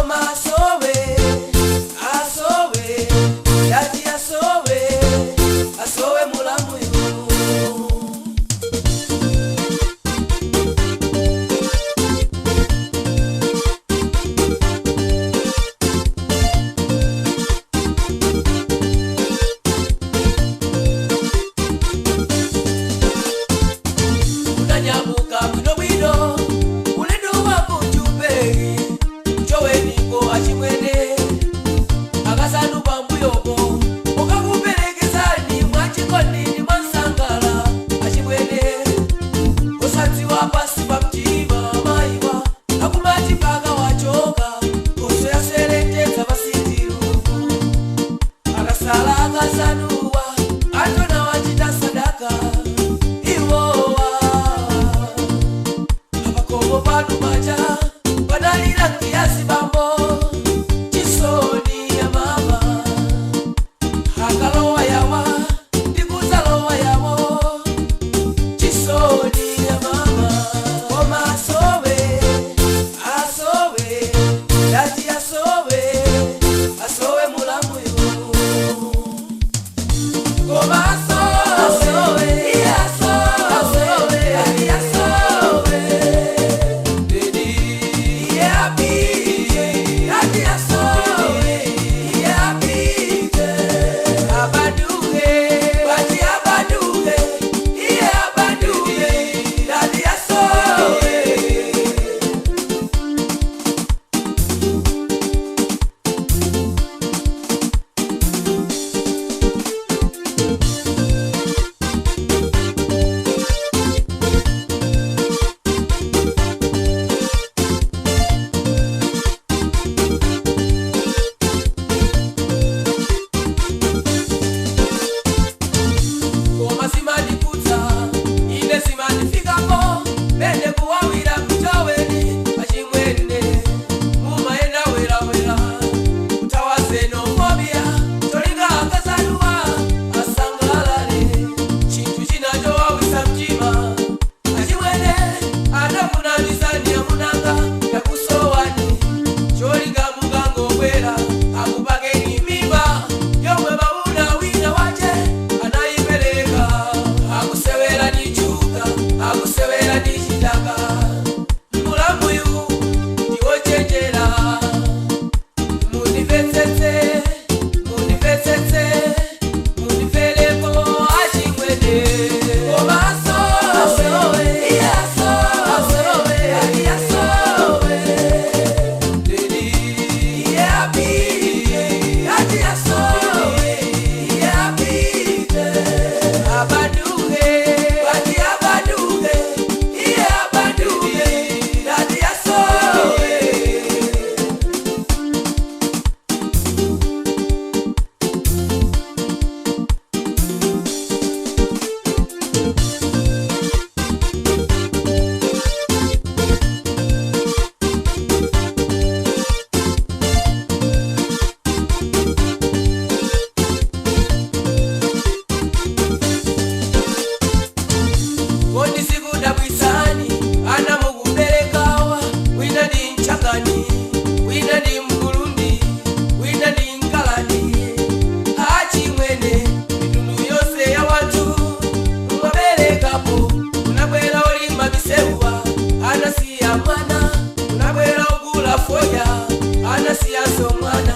Koma asowe, asowe, dati asowe, asowe mulamuyo. Unanyamuka bwino bwino, ulinduwa kuchupei, kuchoweniko achimwene, akasanu pambuyopo, ukakuperekezani mwachikondini mwansangala achimwene, osadziwa pasi pa mtima maiwa, akumati paka wachoka, koso yaseretedza pasitiru. Akasala akasanuwa, atona wachita sadaka, iwowa. Apakomo panu paja, padalira kiasi bambo, chisoni ya mama. Akalowa yawa, ndikuzalowa yawo, chisoni ya mama. Koma asowe, asowe, dati asowe, asowe mulamuyo. Koma asowe, asowe, dati asowe, dati asowe, abaduhe, bati abaduhe, iye abaduhe, dati asowe. Koma simandikutsa, ine simandifikapo, mene kuwawira kuchoweni, achimwene, mumaenda werawera, kutawa xenophobia, tolinga akasanuwa, asangalale, chinthu china chowawisa mtima, achimwene, anakunamizani amunanga, yakusowani, cholinga mukangobwera, akupakeni mimba, yomwe mauna wina wache, anayipereka, akusewera ni chuka, akusewera ni chitaka, mulamuyu ndiwochenjera, mundimvetsetse, mundimvetsetse, mundimvereko achimwene. Koma asowe, iye asowe, ati asowe, iye apite, ati asowe, iye apite, abaduhe, ati abaduhe, iye abaduhe, ati asowe. Kodi sikudabwisani, ana mukuberekawa, wina ndi mchakani, wina ndi mgulundi, wina ndi mkalani. Achimwene, mitundu yonse ya wanthu, mwaberekapo, kunabwera olima misewuwa, anasiya mwana, kunabwera ogula foya, anasiyanso mwana.